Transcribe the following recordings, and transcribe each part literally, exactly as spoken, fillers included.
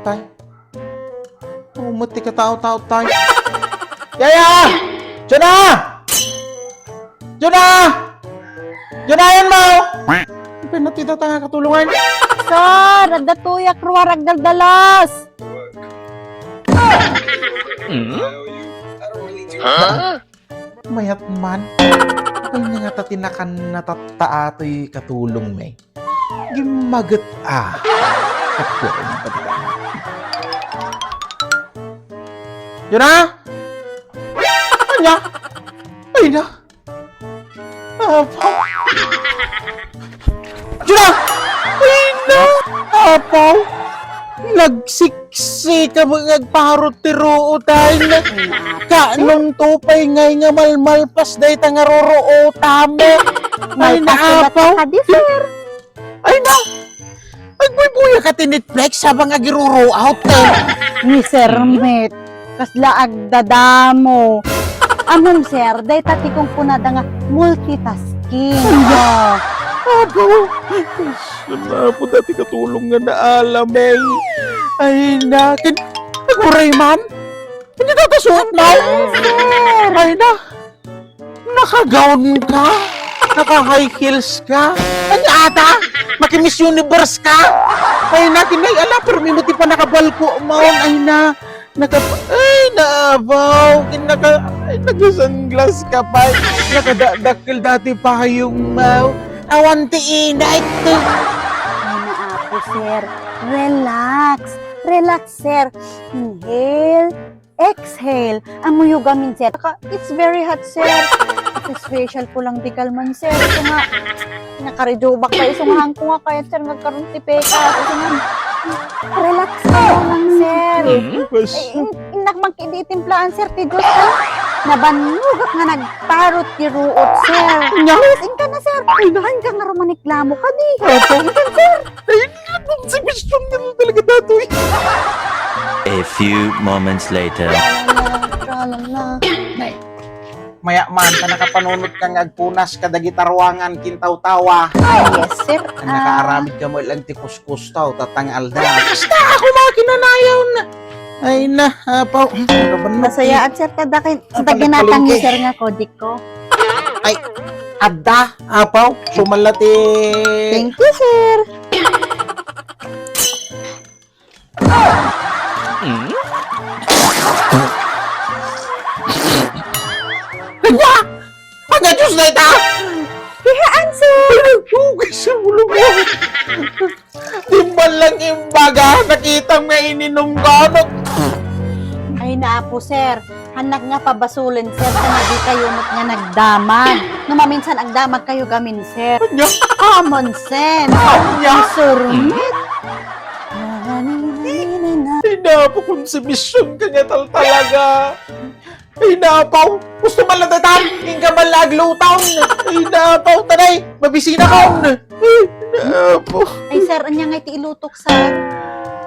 Tay. Umot ti katao-tao tay. Yaya! Jona! Jona! Jona, yan mo! Pinatita ta nga katulungan. Sir, adda tuyak ruar agdaldalas. Mayat man. Ay nga ta tinakan natatta atoy katulong, may. Gimmaget a. Jona? Anya? Ay na. Apo. Jona! Ay na! Apo! Nagsiksi ka mo nga agparot ti ruotan. Kanong tupay ngay nga malmalpas dayta nga ruruotam. Ay na, Malpas ulat apo. Ka di, sir. Ay na! Agbuybuya ka ti Netflix habang agiruruot, eh. Ni Sir Met, kasla agdadamo. Ammom, sir, dayta ti kunkunada nga multitasking. Ay na! Apo! Ay, apo, dati katulong nga naalam, eh. Ay na! Kin-, aguray man! Hindi na kasuot mo? Sir! Ay na! Naka-gown ka? Naka-high heels ka? Anya ata? Maki-Miss Universe ka? Ay na, kinay ala, pero may mati pa nakabalko mo. Ay na, naka, ay, naabaw. Kin-, naka, ay, naka-sunglass ka pa. Nakadadakkel dati payong mo. Awan ti init. Ay na, apo, sir. Relax. Relax, sir. Inhale. Exhale. Ammoyo gamin, sir. Saka, it's very hot, sir. Special ko lang di kalman, sir. Isu nga, nakarejubak pa. Isu nga hangko nga kayat, sir, nga agkaroon ti peka. Isu nga, relax ka lang, sir. Mm, bas- Ay, in-, innak man kidi timplaan, sir, ti Diyos, ha? Nabannogak nga nagparot ti ruot, sir. Nya? Please, inka na, sir. Ay, na. Hanggang nga rumaniklamo ka, di. Opo. Inka, sir. Ay, ang exhibition nga talaga datoy. A few moments later. Nay, maya man, ta nakapanunot ka nga agpunas kadagita ruangan kin tawtawa. Ay, yes, sir. Ang nakaaramid ka mo ilan ti kuskus taw, tatang alda. Basta ako makinanayon. Ay na, apaw. Masayaan, sir, ta dakin. Ang ginatang ni sir nga kodik ko. Ay, adda, apaw. Sumala ti Thank you, sir. Anya? Anya, Diyos na ita? Kihaan, sir. Ay, nagpugis sa ulo mo. Di man lang imbaga, nakita nga ininom ka, ano? Ay, naapo, sir. Hanak nga pabasulen, sir, ta nagikayo met nga nagdamag. No maminsan agdamag kayo gamin, sir. Anya? Common sense. Anya? Sir, met. Ay, napo, konsibisyon ka niya tal-, talaga. Ay, napaw! Gusto man lang datan! Inka man lang agluton! Ay, napaw! Tanay! Mabisina kon! Ay, napaw! Ay, sir, anya nga iti ilutok, sir?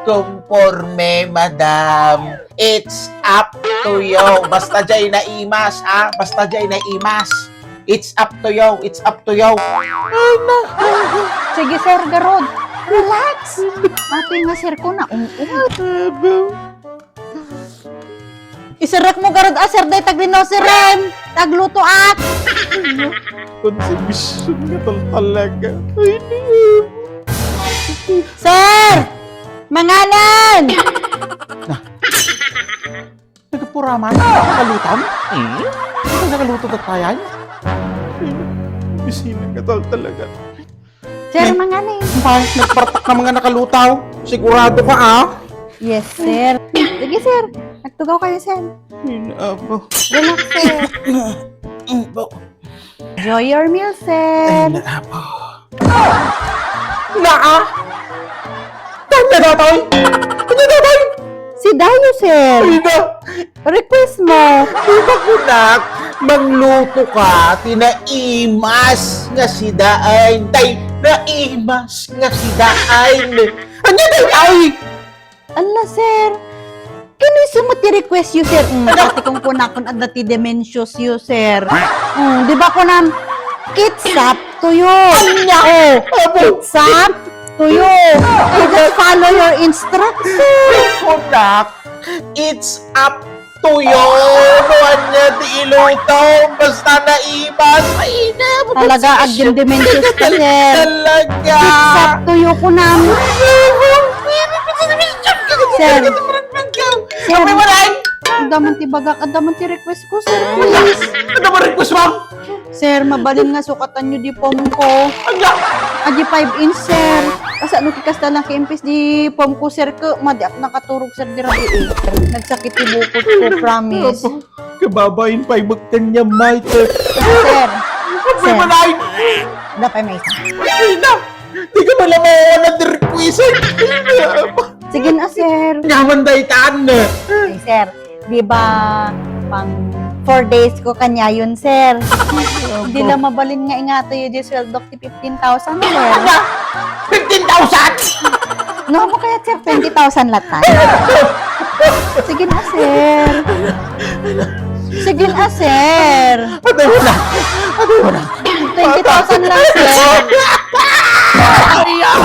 Konforme, madam. It's up to you. Basta jay naimas, ha? Basta jay naimas. It's up to you. It's up to you. Ay, na. Sige, sir, garod. Relax. Ati nga, sir, ko na, um, um. Aba. Iserrekmo garud a, sir, dayta grinosiren. Taglutoak. Konsibisyon nga tal-, talaga. Ay, di. Sir! Manganen! Na. Nagpuraman? Nakalutam? Hmm? Ano nakaluto ka kaya? Ay, na. Bisina ka tal-, talaga. Sir, Nay, manganen. Bay, nagpartak na mga nakalutaw. Sigurado ka, ah? Yes, sir. Sige, sir. Nagtugaw kayo, sir. Ay, naabo. Relax, sir. Naabo. Enjoy your meal, sir. Ay, naabo. Naa! Tanda na, Toy! Tanda na, Toy! Si Dayo, sir. Ay, na! Request mo. Di ba, kunak, mangluto ka, ti naimas nga sidain. Tay, naimas nga sidain. Anya, tay, tay? Ala, sir. Kano isu met ti request yu, sir? Mm, ano? Pati kung kunakon adda ti dementia yu, sir. Mm, di ba kunam, It's up to you. Anya? Oh, it's up to you. You just follow your instruction. Correct. It's up to you. No ania ti iluto. Basta naibas. Ay, na, talaga, agdemdemensya ka, sir. Talaga. It's up to you, kunam. Sir. Sir. Adda man ti bagak, adda man ti request ko, sir, please. Ano ba request mo? Sir, mabalin nga sukatanyo di pom ko. Anya? Adi five inch, sir. Kasano ti kasta lang kaimpis di pom ko, sir, ket madiak nakaturog, sir, di rabii. Nagsakit ti bukod ko, promise. Apo, kababain pay magkanya, Mike. Sir. Apo, sir. Manay. Dapay, may isa. Ay, na. Di ka pala mawawalan ng request, eh. Sige na, sir. Nyaman daytan. Ay, sir. Di ba, pang four days ko kanya yun, sir. Opo. Di la mabalin nga ingatoyo di sweldo ti fifteen thousand, sir. Ano? Fifteen thousand? No, mo kaya, sir, twenty thousand latta. Sige na, sir. Sige na, sir. Patay mo na. Patay mo na. Twenty thousand lang, sir. Ay, ah.